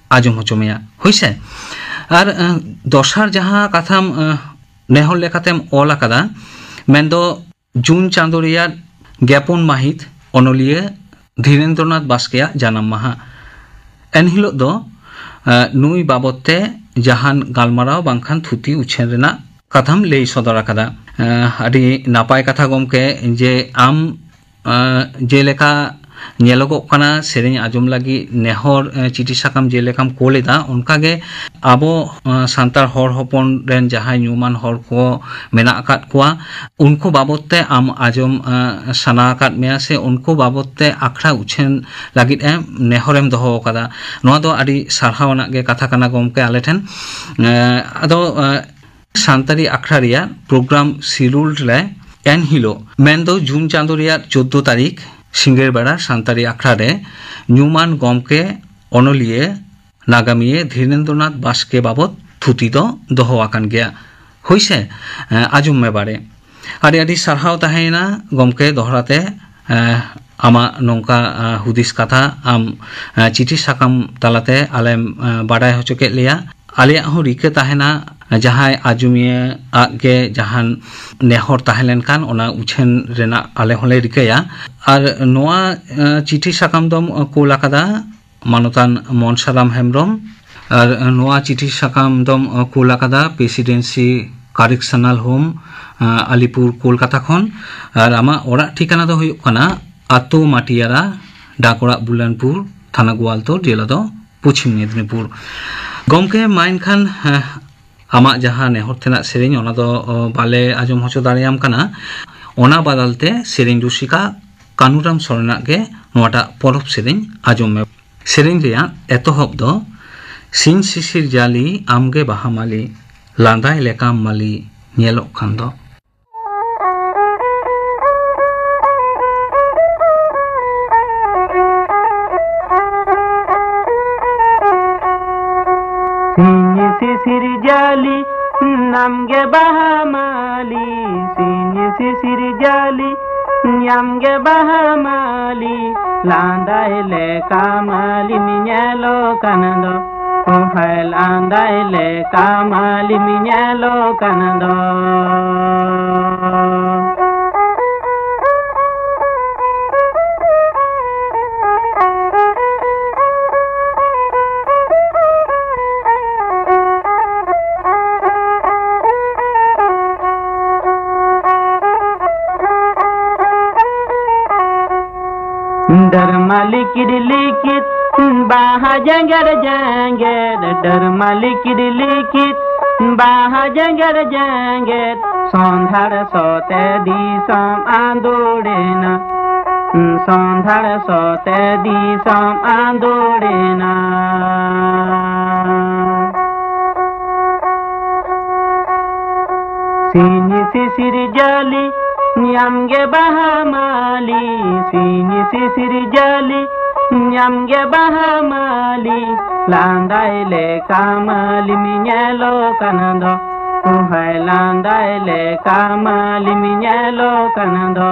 ᱟᱸᱡᱚᱢ ᱦᱚᱪᱚ ᱢᱮᱭᱟ, ᱦᱳᱭᱥᱮ? ᱟᱨ, ᱮ, ᱫᱚᱥᱟᱨ ᱡᱟᱦᱟᱸ ᱠᱟᱛᱷᱟᱢ, ᱮ, ᱱᱮᱦᱚᱨ ᱞᱮᱠᱟᱛᱮᱢ ᱚᱞ ᱟᱠᱟᱫᱟ, ᱢᱮᱱᱫᱚ ᱡᱩᱱ ᱪᱟᱸᱫᱳ ᱨᱮᱭᱟᱜ ᱜᱮᱯᱩᱱ ᱢᱟᱹᱦᱤᱛ ᱚᱱᱚᱞᱤᱭᱟᱹ ᱫᱷᱤᱨᱮᱱᱫᱨᱚᱱᱟᱛᱷ ᱵᱟᱥᱠᱮᱭᱟᱜ ᱡᱟᱱᱟᱢ ᱢᱟᱦᱟ᱾ ᱮᱱᱦᱤᱞᱳᱜ ᱫᱚ, ᱮ, ᱱᱩᱭ ᱵᱟᱵᱚᱫ ᱛᱮ ᱡᱟᱦᱟᱱ ᱜᱟᱞᱢᱟᱨᱟᱣ ᱵᱟᱝᱠᱷᱟᱱ ᱛᱷᱩᱛᱤ ᱩᱪᱷᱟᱹᱱ ᱨᱮᱱᱟᱜ ᱠᱟᱛᱷᱟᱢ ᱞᱟᱹᱭ ᱥᱚᱫᱚᱨ ᱟᱠᱟᱫᱟ᱾ ᱮ, ᱟᱹᱰᱤ ᱱᱟᱯᱟᱭ ᱠᱟᱛᱷᱟ ᱜᱚᱢᱠᱮ, ᱡᱮ ᱟᱢ, ᱮ, ᱡᱮᱞᱮᱠᱟ ᱧᱮᱞᱚᱜᱚᱜ ᱠᱟᱱᱟ, ᱥᱮᱨᱮᱧ ᱟᱸᱡᱚᱢ ᱞᱟᱹᱜᱤᱫ ᱱᱮᱦᱚᱨ, ᱮ, ᱪᱤᱴᱷᱤ ᱥᱟᱠᱟᱢ ᱡᱮᱞᱮᱠᱟᱢ ᱠᱳᱞ ᱮᱫᱟ, ᱚᱱᱠᱟᱜᱮ ᱟᱵᱚ, ᱮ, ᱥᱟᱱᱛᱟᱲ ᱦᱚᱲ ᱦᱚᱯᱚᱱ ᱨᱮᱱ ᱡᱟᱦᱟᱸᱭ ᱧᱩᱢᱟᱱ ᱦᱚᱲ ᱠᱚ ᱢᱮᱱᱟᱜ ᱟᱠᱟᱫ ᱠᱚᱣᱟ, ᱩᱱᱠᱩ ᱵᱟᱵᱚᱫ ᱛᱮ ᱟᱢ ᱟᱸᱡᱚᱢ, ᱮ, ᱥᱟᱱᱟ ᱟᱠᱟᱫ ᱢᱮᱭᱟ ᱥᱮ ᱩᱱᱠᱩ ᱵᱟᱵᱚᱫ ᱛᱮ ᱟᱠᱷᱲᱟ ᱩᱪᱷᱟᱹᱱ ᱞᱟᱹᱜᱤᱫ ᱮᱢ ᱱᱮᱦᱚᱨᱮᱢ ᱫᱚᱦᱚ ᱟᱠᱟᱫᱟ᱾ ᱱᱚᱣᱟ ᱫᱚ ᱟᱹᱰᱤ ᱥᱟᱨᱦᱟᱣ ᱟᱱᱟᱜ ᱜᱮ ᱠᱟᱛᱷᱟ ᱠᱟᱱᱟ ᱜᱚᱢᱠᱮ ᱟᱞᱮ ᱴᱷᱮᱱ᱾ ᱮ, ᱟᱫᱚ, ᱮ, ᱥᱟᱱᱛᱟᱲᱤ ᱟᱠᱷᱲᱟ ᱨᱮᱭᱟᱜ ᱯᱨᱳᱜᱨᱟᱢ ᱥᱤᱰᱩᱞ ᱨᱮ ᱮᱱᱦᱤᱞᱳᱜ, ᱢᱮᱱᱫᱚ ᱡᱩᱱ ᱪᱟᱸᱫᱳ ᱨᱮᱭᱟᱜ ᱪᱳᱫᱽᱫᱳ ᱛᱟᱹᱨᱤᱠᱷ ᱥᱤᱸᱜᱟᱹᱲ ᱵᱮᱲᱟ ᱥᱟᱱᱛᱟᱲᱤ ᱟᱠᱷᱲᱟ ᱨᱮ ᱧᱩᱢᱟᱱ ᱜᱚᱢᱠᱮ, ᱚᱱᱚᱞᱤᱭᱟᱹ, ᱱᱟᱜᱟᱢᱤᱭᱟᱹ ᱫᱷᱤᱨᱮᱱᱫᱨᱚᱱᱟᱛᱷ ᱵᱟᱥᱠᱮ ᱵᱟᱵᱚᱛ ᱛᱷᱩᱛᱤ ᱫᱚ ᱫᱚᱦᱚ ᱟᱠᱟᱱ ᱜᱮᱭᱟ᱾ ᱦᱳᱭᱥᱮ, ᱮ, ᱟᱸᱡᱚᱢ ᱢᱮ ᱵᱟᱨᱮ᱾ ᱟᱹᱰᱤ ᱟᱹᱰᱤ ᱥᱟᱨᱦᱟᱣ ᱛᱟᱦᱮᱸᱭᱮᱱᱟ ᱜᱚᱢᱠᱮ, ᱫᱚᱦᱲᱟ ᱛᱮ, ᱮ, ᱟᱢᱟᱜ ᱱᱚᱝᱠᱟ, ᱮ, ᱦᱩᱫᱤᱥ ᱠᱟᱛᱷᱟ ᱟᱢ, ᱮ, ᱪᱤᱴᱷᱤ ᱥᱟᱠᱟᱢ ᱛᱟᱞᱟᱛᱮ ᱟᱞᱮᱢ, ᱮ, ᱵᱟᱰᱟᱭ ᱦᱚᱪᱚ ᱠᱮᱫ ᱞᱮᱭᱟ᱾ ᱟᱞᱮᱭᱟᱜ ᱦᱚᱸ ᱨᱤᱠᱟᱹ ᱛᱟᱦᱮᱱᱟ, ᱡᱟᱦᱟᱸᱭ ᱟᱸᱡᱚᱢᱤᱭᱟᱹ ᱟᱜ ᱜᱮ ᱡᱟᱦᱟᱱ ᱱᱮᱦᱚᱨ ᱛᱟᱦᱮᱸ ᱞᱮᱱᱠᱷᱟᱱ, ᱚᱱᱟ ᱩᱪᱷᱟᱹᱱ ᱨᱮᱱᱟᱜ ᱟᱞᱮ ᱦᱚᱸᱞᱮ ᱨᱤᱠᱟᱹᱭᱟ᱾ ᱟᱨ ᱱᱚᱣᱟ, ᱮ, ᱪᱤᱴᱷᱤ ᱥᱟᱠᱟᱢ ᱫᱚᱢ ᱠᱳᱞ ᱟᱠᱟᱫᱟ ᱢᱟᱱᱚᱛᱟᱱ ᱢᱚᱱᱥᱟᱨᱟᱢ ᱦᱮᱢᱵᱨᱚᱢ᱾ ᱟᱨ ᱱᱚᱣᱟ ᱪᱤᱴᱷᱤ ᱥᱟᱠᱟᱢ ᱫᱚᱢ ᱠᱳᱞ ᱟᱠᱟᱫᱟ ᱯᱨᱮᱥᱤᱰᱮᱱᱥᱤ ᱠᱟᱨᱮᱠᱥᱚᱱᱟᱞ ᱦᱳᱢ, ᱟᱞᱤᱯᱩᱨ, ᱠᱳᱞᱠᱟᱛᱟ ᱠᱷᱚᱱ᱾ ᱟᱨ ᱟᱢᱟᱜ ᱚᱲᱟᱜ ᱴᱷᱤᱠᱟᱹᱱᱟ ᱫᱚ ᱦᱩᱭᱩᱜ ᱠᱟᱱᱟ ᱟᱛᱳ ᱢᱟᱴᱤᱭᱟᱨᱟ, ᱰᱟᱠ ᱚᱲᱟᱜ ᱵᱩᱞᱟᱱᱯᱩᱨ, ᱛᱷᱟᱱᱟ ᱜᱳᱣᱟᱞᱛᱳᱲ, ᱡᱮᱞᱟ ᱫᱚ ᱯᱚᱪᱷᱤᱢ ᱢᱮᱫᱽᱱᱤᱯᱩᱨ᱾ ᱜᱚᱢᱠᱮ, ᱢᱟ ᱮᱱᱠᱷᱟᱱ, ᱮ, ᱟᱢᱟᱜ ᱡᱟᱦᱟᱸ ᱱᱮᱦᱚᱨ ᱛᱮᱱᱟᱜ ᱥᱮᱨᱮᱧ, ᱚᱱᱟ ᱫᱚ, ᱚ, ᱵᱟᱞᱮ ᱟᱸᱡᱚᱢ ᱦᱚᱪᱚ ᱫᱟᱲᱮᱭᱟᱢ ᱠᱟᱱᱟ᱾ ᱚᱱᱟ ᱵᱟᱫᱟᱞ ᱛᱮ ᱥᱮᱨᱮᱧ ᱨᱩᱥᱤᱠᱟ ᱠᱟᱹᱱᱩᱨᱟᱢ ᱥᱚᱨᱮᱱᱟᱜ ᱜᱮ ᱱᱚᱣᱟᱴᱟᱜ ᱯᱚᱨᱚᱵᱽ ᱥᱮᱨᱮᱧ ᱟᱸᱡᱚᱢ ᱢᱮ᱾ ᱥᱮᱨᱮᱧ ᱨᱮᱭᱟᱜ ᱮᱛᱚᱦᱚᱵ ᱫᱚ, "ᱥᱤᱧ ᱥᱤᱥᱤᱨ ᱡᱟᱹᱞᱤ ᱟᱢᱜᱮ ᱵᱟᱦᱟ ᱢᱟᱹᱞᱤ, ᱞᱟᱸᱫᱟᱭ ᱞᱮᱠᱟᱢ ᱢᱟᱹᱞᱤ ᱧᱮᱞᱚᱜ ᱠᱟᱱ ᱫᱚ᱾" ᱥᱤᱧ ᱥᱤᱥᱤᱨ ᱡᱟᱹᱞᱤ ᱟᱢᱜᱮ ᱵᱟᱦᱟ ᱢᱟᱹᱞᱤ, ᱥᱤᱧ ᱥᱤᱥᱤᱨ ᱡᱟᱹᱞᱤ ᱧᱟᱢ ᱜᱮ ᱵᱟᱦᱟ ᱢᱟᱹᱞᱤ, ᱞᱟᱸᱫᱟᱭ ᱞᱮᱠᱟ ᱢᱟᱹᱞᱤᱢ ᱧᱮᱞᱚᱜ ᱠᱟᱱ ᱫᱚ᱾ ᱚ ᱦᱟᱭ, ᱞᱟᱸᱫᱟᱭ ᱞᱮᱠᱟ ᱢᱟᱹᱞᱤᱢ ᱧᱮᱞᱚᱜ ᱠᱟᱱ ᱫᱚ᱾ ᱰᱟᱹᱨᱢᱟ ᱞᱤᱠᱤᱰ ᱞᱤᱠᱤᱰ, ᱵᱟᱦᱟ ᱡᱮᱸᱜᱮᱫ ᱡᱮᱸᱜᱮᱫ, ᱰᱟᱹᱨᱢᱟ ᱞᱤᱠᱤᱰ ᱞᱤᱠᱤᱰ, ᱵᱟᱦᱟ ᱡᱮᱸᱜᱮᱫ ᱡᱮᱸᱜᱮᱫ, ᱥᱚᱸᱫᱷᱟᱲ ᱥᱚᱛᱮ ᱫᱤᱥᱚᱢ ᱟᱸᱫᱳᱲᱮᱱᱟ, ᱥᱚᱸᱫᱷᱟᱲ ᱥᱚᱛᱮ ᱫᱤᱥᱚᱢ ᱟᱸᱫᱳᱲᱮᱱᱟ᱾ ᱥᱤᱧ ᱥᱤᱥᱤᱨ ᱡᱟᱹᱞᱤ ᱧᱟᱢ ᱜᱮ ᱵᱟᱦᱟ ᱢᱟᱹᱞᱤ, ᱥᱤᱧ ᱥᱤᱥᱤᱨ ᱡᱟᱹᱞᱤ ᱧᱟᱢ ᱜᱮ ᱵᱟᱦᱟ ᱢᱟᱹᱞᱤ, ᱞᱟᱸᱫᱟᱭ ᱞᱮᱠᱟ ᱢᱟᱹᱞᱤᱢ ᱧᱮᱞᱚᱜ ᱠᱟᱱ ᱫᱚ᱾ ᱚ ᱦᱟᱭ, ᱞᱟᱸᱫᱟᱭ ᱞᱮᱠᱟ ᱢᱟᱹᱞᱤᱢ ᱧᱮᱞᱚᱜ ᱠᱟᱱ ᱫᱚ᱾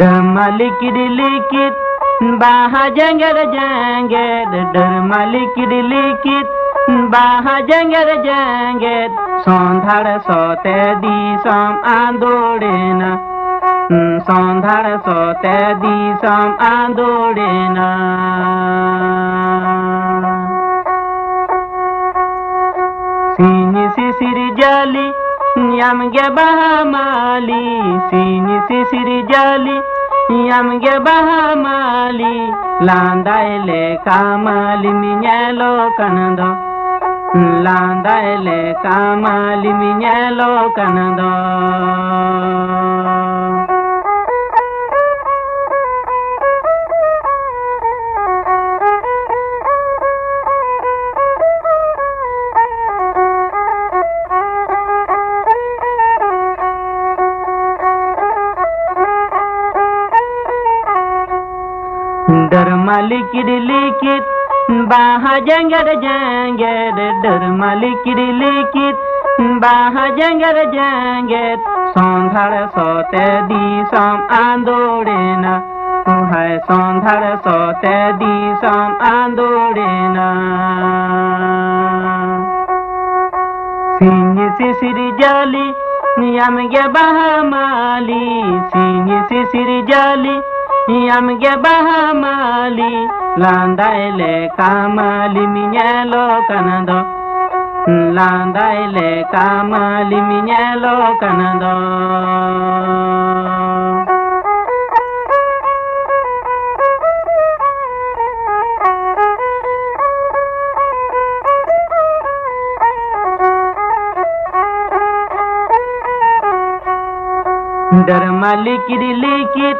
ᱰᱟᱹᱨᱢᱟ ᱞᱤᱠᱤᱰ ᱞᱤᱠᱤᱰ, ᱵᱟᱦᱟ ᱡᱮᱸᱜᱮᱫ ᱡᱮᱸᱜᱮᱫ, ᱰᱟᱹᱨᱢᱟ ᱞᱤᱠᱤᱰ ᱞᱤᱠᱤᱰ, ᱵᱟᱦᱟ ᱡᱮᱸᱜᱮᱫ ᱡᱮᱸᱜᱮᱫ, ᱥᱚᱸᱫᱷᱟᱲ ᱥᱚᱛᱮ ᱫᱤᱥᱚᱢ ᱟᱸᱫᱳᱲᱮᱱᱟ, ᱥᱚᱸᱫᱷᱟᱲ ᱥᱚᱛᱮ ᱫᱤᱥᱚᱢ ᱟᱸᱫᱳᱲᱮᱱᱟ᱾ ᱥᱤᱧ ᱥᱤᱥᱤᱨ ᱡᱟᱹᱞᱤ ᱧᱟᱢ ᱜᱮ ᱵᱟᱦᱟ ᱢᱟᱹᱞᱤ, ᱥᱤᱧ ᱥᱤᱥᱤᱨ ᱡᱟᱹᱞᱤ ᱧᱟᱢ ᱜᱮ ᱵᱟᱦᱟ ᱢᱟᱹᱞᱤ, ᱞᱟᱸᱫᱟᱭ ᱞᱮᱠᱟ ᱢᱟᱹᱞᱤᱢ ᱧᱮᱞᱚᱜ ᱠᱟᱱ ᱫᱚ, ᱞᱟᱸᱫᱟᱭ ᱞᱮᱠᱟ ᱢᱟᱹᱞᱤᱢ ᱧᱮᱞᱚᱜ ᱠᱟᱱ ᱫᱚ᱾ ᱰᱟᱹᱨᱢᱟ ᱞᱤᱠᱤᱫ ᱞᱤᱠᱤᱫ, ᱵᱟᱦᱟ ᱡᱮᱸᱜᱮᱫ ᱡᱮᱸᱜᱮᱫ, ᱰᱟᱹᱨᱢᱟ ᱞᱤᱠᱤᱫ ᱞᱤᱠᱤᱫ, ᱵᱟᱦᱟ ᱡᱮᱸᱜᱮᱫ ᱡᱮᱸᱜᱮᱫ, ᱥᱚᱸᱫᱷᱟᱲ ᱥᱚᱛᱮ ᱫᱤᱥᱚᱢ ᱟᱸᱫᱳᱲᱮᱱᱟ, ᱩᱦᱟᱭ ᱥᱚᱸᱫᱷᱟᱲ ᱥᱚᱛᱮ ᱫᱤᱥᱚᱢ ᱟᱸᱫᱳᱲᱮᱱᱟ᱾ ᱥᱤᱧ ᱥᱤᱥᱤᱨ ᱡᱟᱹᱞᱤ, ᱟᱢ ᱜᱮ ᱵᱟᱦᱟ ᱢᱟᱹᱞᱤ, ᱥᱤᱧ ᱥᱤᱥᱤᱨ ᱡᱟᱹᱞᱤ, ᱟᱢ ᱜᱮ ᱵᱟᱦᱟ ᱢᱟᱹᱞᱤ, ᱞᱟᱸᱫᱟᱭ ᱞᱮᱠᱟ ᱢᱟᱹᱞᱤᱢ ᱧᱮᱞᱚᱜ ᱠᱟᱱᱟ ᱫᱚ, ᱞᱟᱸᱫᱟᱭ ᱞᱮᱠᱟ ᱢᱟᱹᱞᱤᱢ ᱧᱮᱞᱚᱜ ᱠᱟᱱᱟ ᱫᱚ᱾ ᱰᱟᱹᱨᱢᱟ ᱞᱤᱠᱤᱫ ᱞᱤᱠᱤᱫ,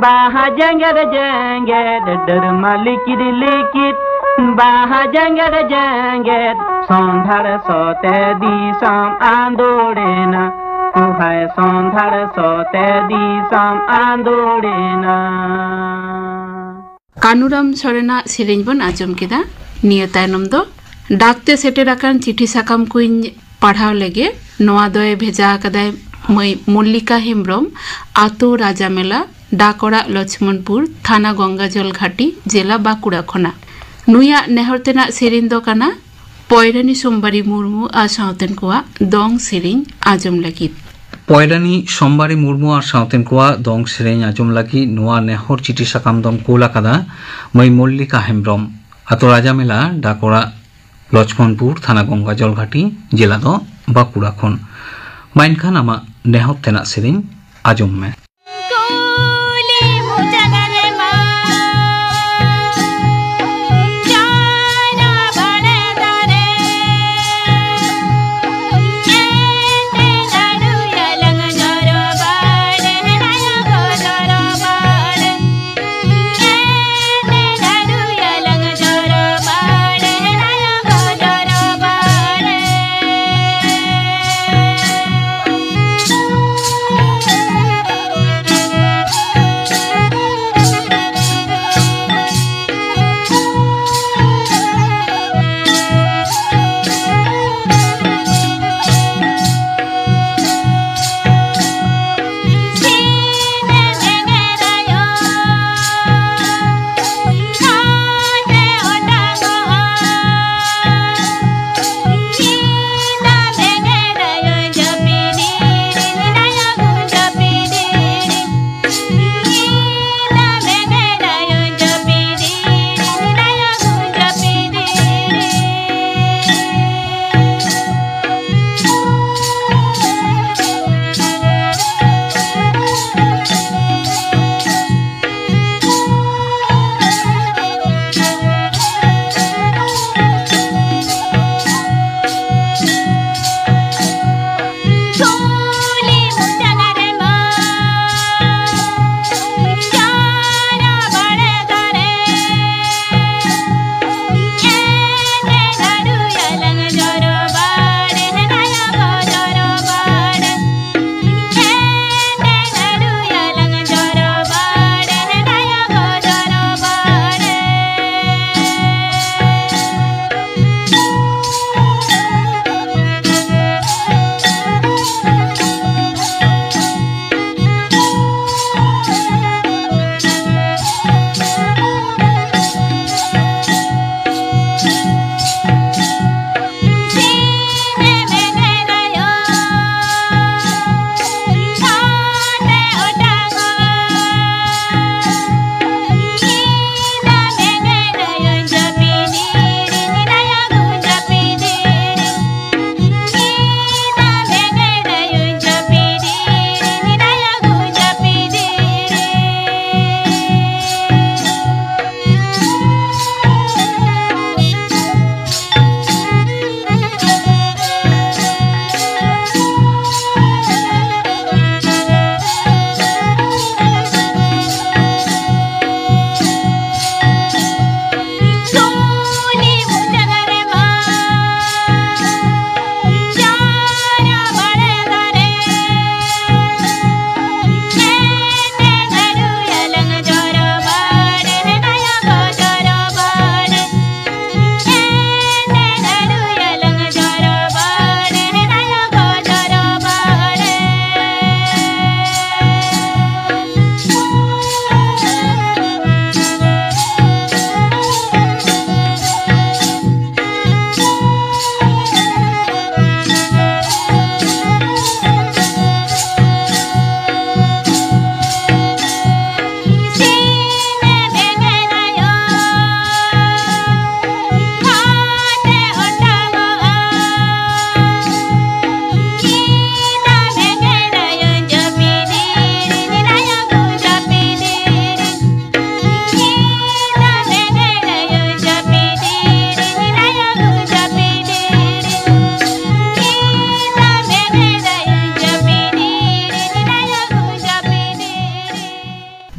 ᱵᱟᱦᱟ ᱡᱮᱸᱜᱮᱫ ᱡᱮᱸᱜᱮᱫ, ᱰᱟᱹᱨᱢᱟ ᱞᱤᱠᱤᱫ ᱞᱤᱠᱤᱫ, ᱵᱟᱦᱟ ᱡᱮᱸᱜᱮᱫ ᱡᱮᱸᱜᱮᱫ, ᱥᱚᱸᱫᱷᱟᱲ ᱥᱚᱛᱮ ᱫᱤᱥᱚᱢ ᱟᱸᱫᱳᱲᱮᱱᱟ, ᱩᱦᱟᱭ ᱥᱚᱸᱫᱷᱟᱲ ᱥᱚᱛᱮ ᱫᱤᱥᱚᱢ ᱟᱸᱫᱳᱲᱮᱱᱟ᱾ ᱠᱟᱹᱱᱩᱨᱟᱢ ᱥᱚᱨᱮᱱᱟᱜ ᱥᱮᱨᱮᱧ ᱵᱚᱱ ᱟᱸᱡᱚᱢ ᱠᱮᱫᱟ᱾ ᱱᱤᱭᱟᱹ ᱛᱟᱭᱱᱚᱢ ᱫᱚ ᱰᱟᱠᱛᱮ ᱥᱮᱴᱮᱨ ᱟᱠᱟᱱ ᱪᱤᱴᱷᱤ ᱥᱟᱠᱟᱢ ᱠᱚᱧ ᱯᱟᱲᱦᱟᱣ ᱞᱮᱜᱮ᱾ ᱱᱚᱣᱟ ᱫᱚᱭ ᱵᱷᱮᱡᱟ ᱟᱠᱟᱫᱟᱭ ᱢᱟᱹᱭ ᱢᱚᱞᱞᱤᱠᱟ ᱦᱮᱢᱵᱽᱨᱚᱢ, ᱟᱛᱳ ᱨᱟᱡᱟᱢᱮᱞᱟ, ᱰᱟᱠ ᱚᱲᱟᱜ ᱞᱚᱪᱷᱢᱚᱱᱯᱩᱨ, ᱛᱷᱟᱱᱟ ᱜᱚᱝᱜᱟᱡᱚᱞ ᱜᱷᱟᱴᱤ, ᱡᱮᱞᱟ ᱵᱟᱸᱠᱩᱲᱟ ᱠᱷᱚᱱᱟᱜ᱾ ᱱᱩᱭᱟᱜ ᱱᱮᱦᱚᱨ ᱛᱮᱱᱟᱜ ᱥᱮᱨᱮᱧ ᱫᱚ ᱠᱟᱱᱟ ᱯᱚᱭᱨᱟᱱᱤ ᱥᱳᱢᱵᱟᱨᱤ ᱢᱩᱨᱢᱩ ᱟᱨ ᱥᱟᱶᱛᱮᱱ ᱠᱚᱣᱟᱜ ᱫᱚᱝ ᱥᱮᱨᱮᱧ ᱟᱸᱡᱚᱢ ᱞᱟᱹᱜᱤᱫ᱾ ᱯᱚᱭᱨᱟᱱᱤ ᱥᱳᱢᱵᱟᱨᱤ ᱢᱩᱨᱢᱩ ᱟᱨ ᱥᱟᱶᱛᱮᱱ ᱠᱚᱣᱟᱜ ᱫᱚᱝ ᱥᱮᱨᱮᱧ ᱟᱸᱡᱚᱢ ᱞᱟᱹᱜᱤᱫ ᱱᱚᱣᱟ ᱱᱮᱦᱚᱨ ᱪᱤᱴᱷᱤ ᱥᱟᱠᱟᱢ ᱫᱚᱢ ᱠᱳᱞ ᱟᱠᱟᱫᱟ ᱢᱟᱹᱭ ᱢᱚᱞᱞᱤᱠᱟ ᱦᱮᱢᱵᱽᱨᱚᱢ, ᱟᱛᱳ ᱨᱟᱡᱟᱢᱮᱞᱟ, ᱰᱟᱠ ᱚᱲᱟᱜ ᱞᱚᱪᱷᱢᱚᱱᱯᱩᱨ, ᱛᱷᱟᱱᱟ ᱜᱚᱝᱜᱟᱡᱚᱞ ᱜᱷᱟᱴᱤ, ᱡᱮᱞᱟ ᱫᱚ ᱵᱟᱸᱠᱩᱲᱟ ᱠᱷᱚᱱ᱾ ᱢᱟ ᱮᱱᱠᱷᱟᱱ ᱟᱢᱟᱜ ᱱᱮᱦᱚᱨ ᱛᱮᱱᱟᱜ ᱥᱮᱨᱮᱧ ᱟᱸᱡᱚᱢ ᱢᱮ᱾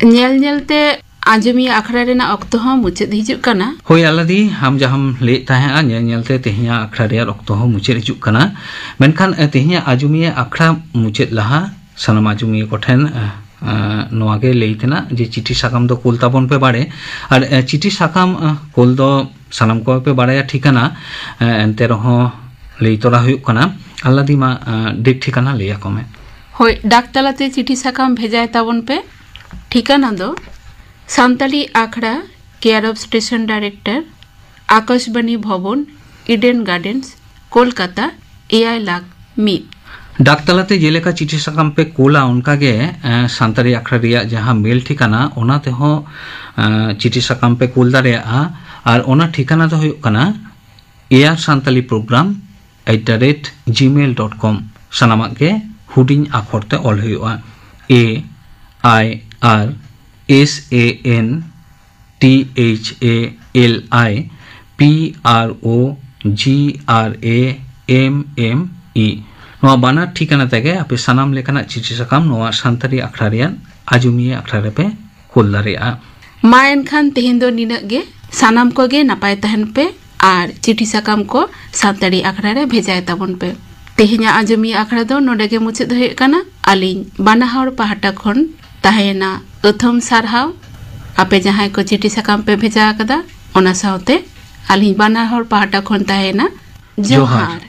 ᱧᱮᱞ ᱧᱮᱞᱛᱮ ᱟᱸᱡᱚᱢᱤᱭᱟᱹ ᱟᱠᱷᱲᱟ ᱨᱮᱱᱟᱜ ᱚᱠᱛᱚ ᱦᱚᱸ ᱢᱩᱪᱟᱹᱫ ᱦᱤᱡᱩᱜ ᱠᱟᱱᱟ᱾ ᱦᱳᱭ ᱟᱞᱟᱫᱤ, ᱟᱢ ᱡᱟᱦᱟᱸᱢ ᱞᱟᱹᱭᱮᱫ ᱛᱟᱦᱮᱸᱜᱼᱟ, ᱧᱮᱞ ᱧᱮᱞᱛᱮ ᱛᱮᱦᱮᱧᱟᱜ ᱟᱠᱷᱲᱟ ᱨᱮᱭᱟᱜ ᱚᱠᱛᱚ ᱦᱚᱸ ᱢᱩᱪᱟᱹᱫ ᱦᱤᱡᱩᱜ ᱠᱟᱱᱟ᱾ ᱢᱮᱱᱠᱷᱟᱱ ᱮ, ᱛᱮᱦᱮᱧᱟᱜ ᱟᱸᱡᱚᱢᱤᱭᱟᱹ ᱟᱠᱷᱲᱟ ᱢᱩᱪᱟᱹᱫ ᱞᱟᱦᱟ ᱥᱟᱱᱟᱢ ᱟᱸᱡᱚᱢᱤᱭᱟᱹ ᱠᱚᱴᱷᱮᱱ ᱮ, ᱮ, ᱱᱚᱣᱟ ᱜᱮ ᱞᱟᱹᱭ ᱛᱮᱱᱟᱜ ᱡᱮ ᱪᱤᱴᱷᱤ ᱥᱟᱠᱟᱢ ᱫᱚ ᱠᱩᱞ ᱛᱟᱵᱚᱱ ᱯᱮ ᱵᱟᱲᱮ᱾ ᱟᱨ ᱮ, ᱪᱤᱴᱷᱤ ᱥᱟᱠᱟᱢ ᱮ, ᱠᱩᱞ ᱫᱚ ᱥᱟᱱᱟᱢ ᱠᱚᱯᱮ ᱵᱟᱲᱟᱭᱟ ᱴᱷᱤᱠᱟᱱᱟ, ᱮ, ᱮᱱᱛᱮ ᱨᱮᱦᱚᱸ ᱞᱟᱹᱭ ᱛᱚᱨᱟ ᱦᱩᱭᱩᱜ ᱠᱟᱱᱟ᱾ ᱟᱞᱞᱟᱫᱤ, ᱢᱟ ᱮ, ᱰᱤᱠ ᱴᱷᱤᱠᱟᱱᱟ ᱞᱟᱹᱭ ᱟᱠᱚ ᱢᱮ᱾ ᱦᱳᱭ, ᱰᱟᱠ ᱛᱟᱞᱟᱛᱮ ᱪᱤᱴᱷᱤ ᱥᱟᱠᱟᱢ ᱵᱷᱮᱡᱟᱭ ᱛᱟᱵᱚᱱ ᱯᱮ᱾ ᱴᱷᱤᱠᱟᱱᱟ ᱫᱚ ᱥᱟᱱᱛᱟᱲᱤ ᱟᱠᱷᱲᱟ, care of station director, Akashvani Bhavan, Eden Gardens, Kolkata, ᱮᱭᱟᱭ ᱞᱟᱠᱷ ᱢᱤᱫ᱾ ᱰᱟᱠ ᱛᱟᱞᱟᱛᱮ ᱡᱮᱞᱮᱠᱟ ᱪᱤᱴᱷᱤ ᱥᱟᱠᱟᱢ ᱯᱮ ᱠᱳᱞᱟ, ᱚᱱᱠᱟᱜᱮ ᱮ, ᱥᱟᱱᱛᱟᱲᱤ ᱟᱠᱷᱲᱟ ᱨᱮᱭᱟᱜ ᱡᱟᱦᱟᱸ ᱢᱮᱞ ᱴᱷᱤᱠᱟᱱᱟ, ᱚᱱᱟ ᱛᱮᱦᱚᱸ ᱮ, ᱪᱤᱴᱷᱤ ᱥᱟᱠᱟᱢ ᱯᱮ ᱠᱳᱞ ᱫᱟᱲᱮᱭᱟᱜᱼᱟ᱾ ᱟᱨ ᱚᱱᱟ ᱴᱷᱤᱠᱟᱱᱟ ᱫᱚ ᱦᱩᱭᱩᱜ ᱠᱟᱱᱟ air santali program at the rate gmail dot com᱾ ᱥᱟᱱᱟᱢᱟᱜ ᱜᱮ ᱦᱩᱰᱤᱧ ᱟᱠᱷᱚᱨ ᱛᱮ ᱚᱞ ᱦᱩᱭᱩᱜᱼᱟ᱾ A I R S A N T H A L I P R O G R A M M E, ᱱᱚᱣᱟ ᱵᱟᱱᱟᱨ ᱴᱷᱤᱠᱟᱱᱟ ᱛᱮᱜᱮ ᱟᱯᱮ ᱥᱟᱱᱟᱢ ᱞᱮᱠᱟᱱᱟᱜ ᱪᱤᱴᱷᱤ ᱥᱟᱠᱟᱢ ᱱᱚᱣᱟ ᱥᱟᱱᱛᱟᱲᱤ ᱟᱠᱷᱲᱟ ᱨᱮᱭᱟᱜ ᱟᱸᱡᱚᱢᱤᱭᱟᱹ ᱟᱠᱷᱲᱟ ᱨᱮᱯᱮ ᱠᱩᱞ ᱫᱟᱲᱮᱭᱟᱜᱼᱟ᱾ ᱢᱟ ᱮᱱᱠᱷᱟᱱ ᱛᱮᱦᱮᱧ ᱫᱚ ᱱᱤᱱᱟᱹᱜ ᱜᱮ᱾ ᱥᱟᱱᱟᱢ ᱠᱚᱜᱮ ᱱᱟᱯᱟᱭ ᱛᱟᱦᱮᱱ ᱯᱮ ᱟᱨ ᱪᱤᱴᱷᱤ ᱥᱟᱠᱟᱢ ᱠᱚ ᱥᱟᱱᱛᱟᱲᱤ ᱟᱠᱷᱲᱟ ᱨᱮ ᱵᱷᱮᱡᱟᱭ ᱛᱟᱵᱚᱱ ᱯᱮ᱾ ᱛᱮᱦᱮᱧᱟᱜ ᱟᱸᱡᱚᱢᱤᱭᱟᱹ ᱟᱠᱷᱲᱟ ᱫᱚ ᱱᱚᱰᱮ ᱜᱮ ᱢᱩᱪᱟᱹᱫ ᱦᱩᱭᱩᱜ ᱠᱟᱱᱟ᱾ ᱟᱹᱞᱤᱧ ᱵᱟᱱᱟ ᱦᱚᱲ ᱯᱟᱦᱴᱟ ᱠᱷᱚᱱ ᱛᱟᱦᱮᱸᱭᱮᱱᱟ ᱟᱹᱛᱷᱟᱹᱢ ᱥᱟᱨᱦᱟᱣ᱾ ᱟᱯᱮ ᱡᱟᱦᱟᱸᱭ ᱠᱚ ᱪᱤᱴᱷᱤ ᱥᱟᱠᱟᱢ ᱯᱮ ᱵᱷᱮᱡᱟ ᱟᱠᱟᱫᱟ, ᱚᱱᱟ ᱥᱟᱶᱛᱮ ᱟᱹᱞᱤᱧ ᱵᱟᱱᱟ ᱦᱚᱲ ᱯᱟᱦᱴᱟ ᱠᱷᱚᱱ ᱛᱟᱦᱮᱸᱭᱮᱱᱟ ᱡᱚᱦᱟᱨ᱾ ᱡᱚᱦᱟᱨ᱾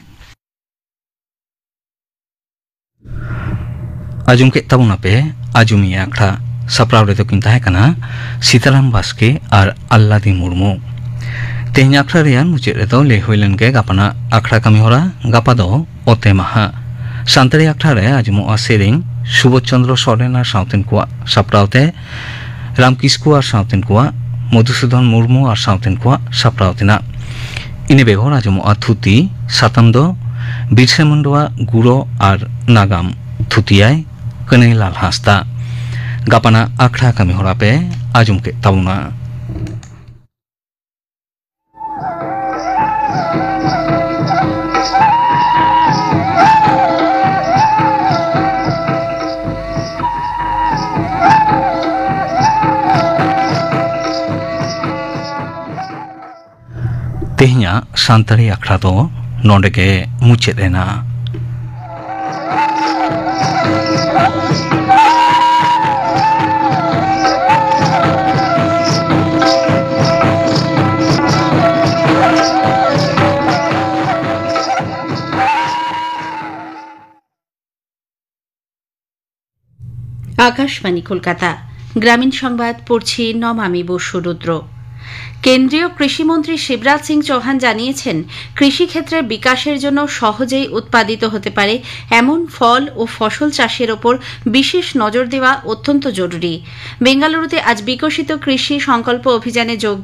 ᱟᱸᱡᱚᱢ ᱠᱮᱫ ᱛᱟᱵᱚᱱᱟᱯᱮ ᱟᱸᱡᱚᱢᱤᱭᱟᱹ ᱟᱠᱷᱲᱟ᱾ ᱥᱟᱯᱲᱟᱣ ᱨᱮᱫᱚ ᱠᱤᱱ ᱛᱟᱦᱮᱸ ᱠᱟᱱᱟ ᱥᱤᱛᱟᱨᱟᱢ ᱵᱟᱥᱠᱮ ᱟᱨ ᱟᱞᱞᱟᱫᱤ ᱢᱩᱨᱢᱩ᱾ ᱛᱮᱦᱮᱧ ᱟᱠᱷᱲᱟ ᱨᱮᱭᱟᱜ ᱢᱩᱪᱟᱹᱫ ᱨᱮᱫᱚ ᱞᱟᱹᱭ ᱦᱩᱭ ᱞᱮᱱ ᱜᱮ ᱜᱟᱯᱟᱱᱟᱜ ᱟᱠᱷᱲᱟ ᱠᱟᱹᱢᱤ ᱦᱚᱨᱟ᱾ ᱜᱟᱯᱟ ᱫᱚ ᱚᱛᱮ ᱢᱟᱦᱟ᱾ ᱥᱟᱱᱛᱟᱲᱤ ᱟᱠᱷᱲᱟ ᱨᱮ ᱟᱸᱡᱚᱢᱚᱜᱼᱟ ᱥᱮᱨᱮᱧ ᱥᱩᱵᱳᱫᱷ ᱪᱚᱸᱫᱽᱨᱚ ᱥᱚᱨᱮᱱ ᱟᱨ ᱥᱟᱶᱛᱮᱱ ᱠᱚᱣᱟᱜ ᱥᱟᱯᱲᱟᱣ ᱛᱮ, ᱨᱟᱢ ᱠᱤᱥᱠᱩ ᱟᱨ ᱥᱟᱶᱛᱮᱱ ᱠᱚᱣᱟᱜ, ᱢᱚᱫᱷᱩᱥᱩᱫᱷᱚᱱ ᱢᱩᱨᱢᱩ ᱟᱨ ᱥᱟᱶᱛᱮᱱ ᱠᱚᱣᱟᱜ ᱥᱟᱯᱲᱟᱣ ᱛᱮᱱᱟᱜ᱾ ᱤᱱᱟᱹ ᱵᱮᱜᱚᱨ ᱟᱸᱡᱚᱢᱚᱜᱼᱟ ᱛᱷᱩᱛᱤ, ᱥᱟᱛᱟᱢ ᱫᱚ ᱵᱤᱨᱥᱟ ᱢᱩᱱᱰᱟᱣᱟᱜ ᱜᱩᱨᱚ ᱟᱨ ᱱᱟᱜᱟᱢ᱾ ᱛᱷᱩᱛᱤᱭᱟᱭ ᱠᱟᱹᱱᱟᱹᱭᱞᱟᱞ ᱦᱟᱸᱥᱫᱟ᱾ ᱜᱟᱯᱟᱱᱟᱜ ᱟᱠᱷᱲᱟ ᱠᱟᱹᱢᱤ ᱦᱚᱨᱟ ᱯᱮ ᱟᱸᱡᱚᱢ ᱠᱮᱫ ᱛᱟᱵᱚᱱᱟ᱾ ᱥᱟᱱᱛᱟᱲᱤ ᱟᱠᱷᱲᱟ ᱫᱚ ᱱᱚᱰᱮ ᱜᱮ ᱢᱩᱪᱟᱹᱫ ᱮᱱᱟ᱾ আকাশবাণী কলকাতা। গ্রামীণ সংবাদ পড়ছি নমামি বসু রুদ্র। কেন্দ্রীয় কৃষিমন্ত্রী শিবরাজ সিং চৌহান জানিয়েছেন, কৃষিক্ষেত্রে বিকাশের জন্য সহজেই উৎপাদিত হতে পারে এমন ফল ও ফসল চাষের ওপর বিশেষ নজর দেওয়া অত্যন্ত জরুরি। বেঙ্গালুরুতে আজ বিকশিত কৃষি সংকল্প অভিযানে যোগ